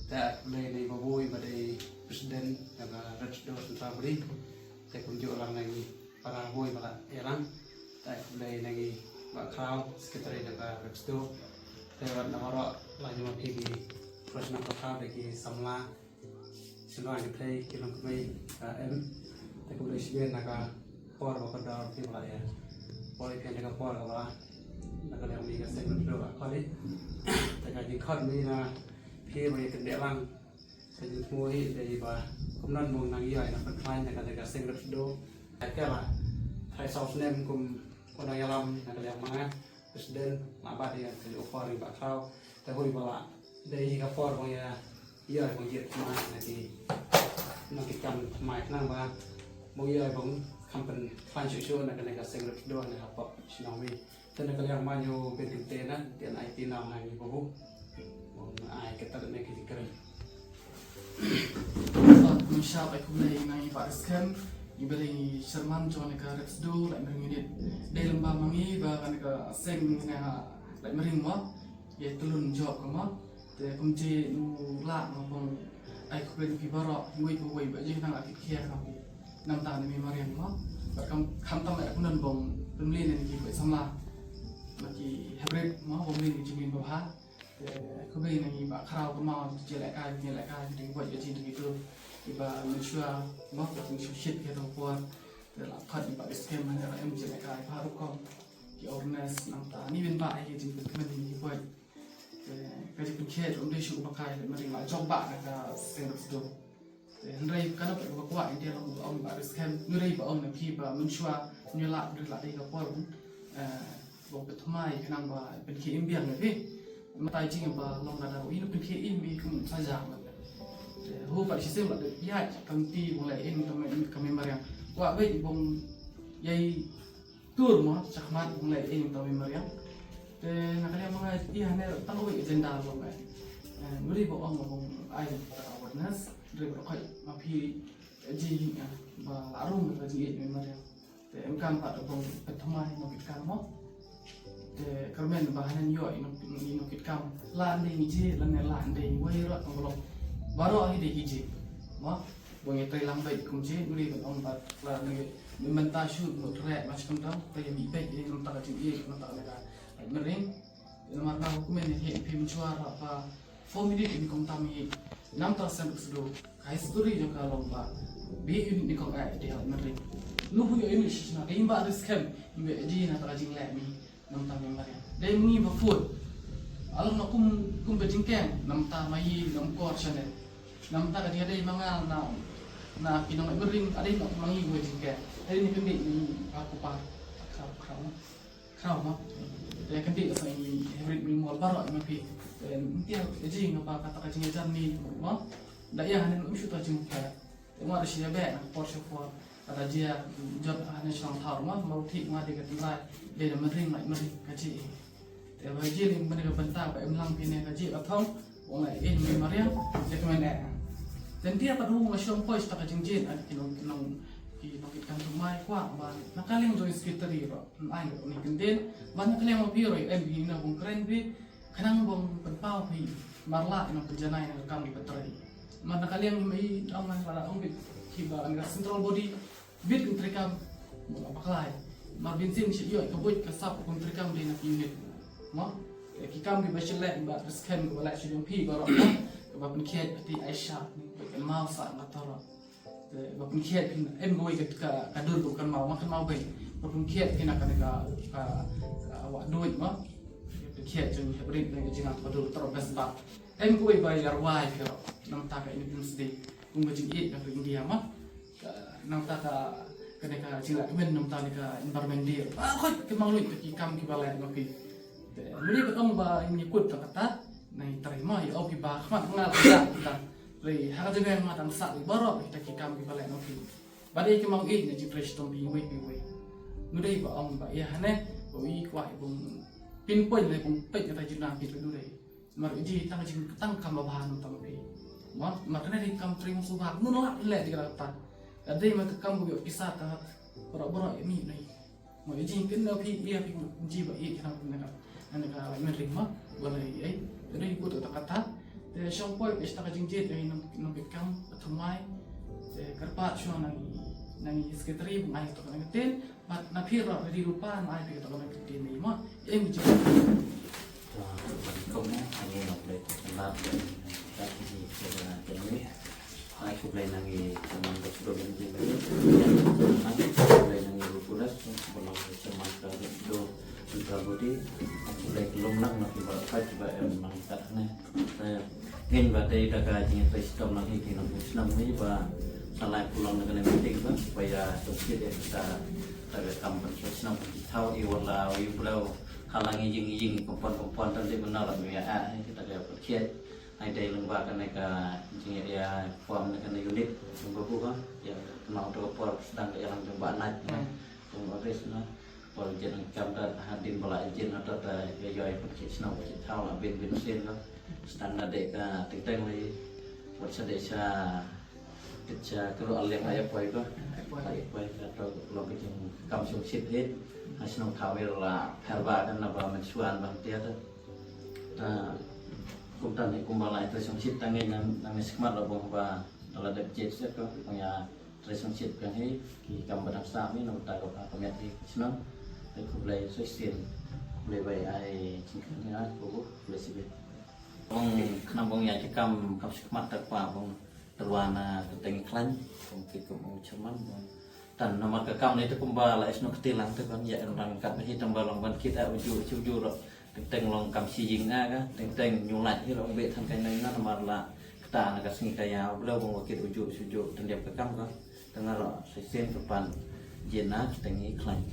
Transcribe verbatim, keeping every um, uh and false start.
Te khublei na i Bah Bui ba dei president na ka Red Sdo Central Body. Te kumjuh lang na i para bui ba la ïalang. Te khublei na i Bah Khraw, secretary na ka Red Sdo. Te wat na baroh la jong phi ki professional ka da ki samla. Sila ki thei ki long kmai ka em. Te khublei shibun na ka por ba ka dor phi ba la ïa. Por phi na ka por ka ba la na ka liang mi ka seng Red Sdo ka khot i. Te ka jingkhot mi na phi ba ïa kyndit lang. Ka jingthmu hi dei ba kum nang bong nang ïa na pynkhlaiñ na ka liang ka seng Red Sdo. Ka la trai saw snem kum u nongïalam na ka liang ma nga president, la bat ïa ka jingupor ïa Bah Khraw. Te hoi ba la dei ka por bong ïa ïa bong ïa thymmai na ki nang ki kam thymmai khnang ba bong ïa bong kham pynkhlaiñ shuh shuh na ka liang ka seng Red Sdo na ka pop shnong mi. Te na ka liang ma nyu bit kynte na, te na ai ti na na ngi bubu. Bong ai ka tat na ki jingkren. Mynshwa ai khublei na i Bah Riskem, i ba dei i chairman jong ka Red Sdo Laitrynghynnin. Dei lem ba ma ngi ba ka na ka seng na Laitrynghynnin mo. Ïa tylun jok ka mo. Te kumjuh nu la mo bong ai khublei phi baroh, wei ko wei ba jing nang la ki khia ka phi. Namta na mi mariang mo. Ba kam kam tam ai kunan bong pynlin na ki ko samla. Ba ki hybrid mo bong lin ki jingin ba ha. Te khublei na ngi Bah Khraw ka ma ki jingïalehkai, ki jingïalehkai ki dei ki buaid ka jingdei ki tu. Ki ba mynshwa mo ka jingshit ki tu por. Te la khot i Bah Riskem hana ra em jingïalehkai ba rukom. Ki awareness nangta ni win ba ai ki jingpynkmen ni ki buaid. Te ka jingpynkhiah um dei shu ba kai le mari la jok ba na ka seng Red Sdo. Te hynrei ka na ba kwah India long ba ong Bah Riskem, ngi dei ba ong na phi ba mynshwa ngi la dei la dei ka por. Eh, ba pynthymmai khnang ba pynkhiah im biang na phi. Mynta jing ba long na da wi na pynkhiah im i kum sa ja. Te hu ba shi sem la dei ïa kam ti bong lai in kam kam mariang. Kwah wei bong ïai tur mo, shakhmat bong lai in kam mariang. Te na ka liang ma nga ïa ne tang wei agenda long eh. Eh, ngi dei ba ong bong ai awareness. Dei ba khoi ma phi ji ba la rum ka ji ïeit me mariang. Te em kam pat bong pynthymmai mo kit kam mo. Te kyrmen ba hanen ïoh ino ino kit kam. La ndei ngi ji la ne la ndei ngi wei rot tang bolo. Baroh hi dei ki ji. Mo bong ïa trei lang beit kum ji ngi ban ong ba la ne ngi mynta shu mo trei ma shi kam tang. Te ïa mi beit ïa mynta ka jingïeit mynta ka ka mering. Namar ba hukum ne he phi mynshwa ba four minute in kong tam hi. Namta seng Red Sdo ka history jong ka long ba bi in ni kong ai dei ha mari. Nu hu ïoh in shi na ka im Bah Riskem im be ji na ta ka jingleh mi. Namta mi mari dei mi ba food. Alam na kum kum ba jingkeng namta ma yi nam kor channel. Namta ka dei dei ma nga na na ki nong mari a dei na ma yi ba jingkeng. Dei ni pynbeit ni ba ku pa. Khraw khraw. Khraw mo. Te kan ti sa i hybrid mi mol baroh i ma phi. Te ntia ji nga ba kata ka jingïajan ni mo. Da ïa hanen um shu ta jingpher. Te ma da shi ïa beh na por shu por. Kata jia jot hanen shong thar mo. Ma u thik ma dei ka tynrai. Dei da mering ma mering ka ji. Te ba ji ni ma dei ka bynta ba em lang phi ne ka ji ka thong. Ong ai in mi mariang. Te kmen eh. Te ntia pat u nga shong poi sta ka jingjin. Ki nong ki nong ki nong ki kan tu mai kwah ba na ka liang jong secretary ro. Ai ni kyndin ban ka liang ma phi roi em hi na bong kren phi khnang bong pynpaw phi mar la ina pynjanai na ka kam ki pyntrei. Man na ka liang ma i ong na la ong bit ki ba na central body bit kin trei kam mo la baklai. Mar bin sin shi yoi ka buit ka sap kum trei kam dei na ki unit. Mo ki kam ki ba shi leh ba scan ko la shi jong phi ba ro ba pynkhiat pati Aisha ni ba kan mau sa nga toro. Te ba pynkhiat phi em kawei ka ka ka dur ba kan mau ma kan mau bei. Ba pynkhiat phi na ka ka ka ka wa duit ma. Pynkhiat jong hybrid na ka jingat ba dur tro best ba. Em kawei ba yar wai ka ro. Nang ta ka Independence Day. Kum ba jing it na ka India ma. Ka nang ta ka ka ne ka jing la kmen nang ta ne ka Environment Day. Ah khoi ka mang lui ka ki kam ki ba lai ma ki. Te muli ka tong ba ni kut ta kata. Nang trai ma ya oki ba khmat ngal ka ta. Ri ha ka jong ma tang sa ri baroh kita ki kam ki ba leh nong phi. Ba dei ki mong i ne ji fresh tong phi wei phi wei. Ngu dei ba ong ba ïa hane ba wi kwah i bung pinpoint le bung peit kata ji nang phi tu dei. Mar i ji tang ji tang kam ba ba nong tang phi. Mar mar kane dei kam tring su ba ngun la le di kata. Ka dei ma ka kam bu yo kisa ta baroh baroh i mi nai. Mo i jing kin na phi ïa phi ji ba i khnang na ka na ka men ring ma wala i ai. Te dei kut ta kata. Te Shong poi phi sha ka jingjied ïa nang nang bit kam ka thymmai. Te kyrpad shuwa nang nang i secretary bun ai to ka nang ktien. Bad na phi ruh ready rupa nang ai phi to ka nang ktien ni mo. Em ji. Kong ne ani nok le na ka ji ka ni. Ai khublei nang i teman dok dok ni ji. Khublei nang i rukulas khublei teman ka do. Central body, aku lagi lum lang nak ibarat kat ibarat em nang kat ne. Ngin ba dei da ka jingtrei stom nang hi ki nang snam ni ba salai pulang na ka meeting ba supaya suksit eh kita da ka kam ban shnong ki thaw i wala i blau halang i jing jing kompon kompon tan di benar lah ya ah kita ka perkiat. Ai dei leng ba ka ne ka jingïa form na ka ne unit jong ka bu ba ya nang to ka por sedang ka yalang jong ba nat na jong office na. Por jin kam da hadin bala jin na ta ta ya yoi pun ki snow ki thaw la bin bin sin la. Stan na de ka ting teng li. Wat sa de sa kit sa kru al yang ya poi ko. Ai poi ka to lo ki jing kam sung sit hit. Ha snow thaw la pher ba kan na ba men suan ba tia ta. Ta kum tan ni kum bala itu sung sit tangi nang nang sikmat lo bong ba la de jit set ko. Ya Trei sngewsih ka hi ki kam ba dang sah mi na uta ka ba ka miat hi ka shnong. Ai khublei shisien khublei bai ai jingkyrkhu ïa ko khublei sibit. Bong khnang bong ïa ki kam kam shikmat ta kpa bong tyrwa na ka teng khlaiñ bong ki kum u chairman bong tan namar ka kam ne te kumba la isno kti lang te ban ïa rang kat hi tang ba long ban kit a uju uju ro. Teng teng long kam shi jing a ka teng teng nyu lait hi long be than kai nang na namar la kta na ka sngi ka ya blo bong kit uju uju teng diap ka kam ka. Tengah ro shisien ka pan jin na teng i khlaiñ.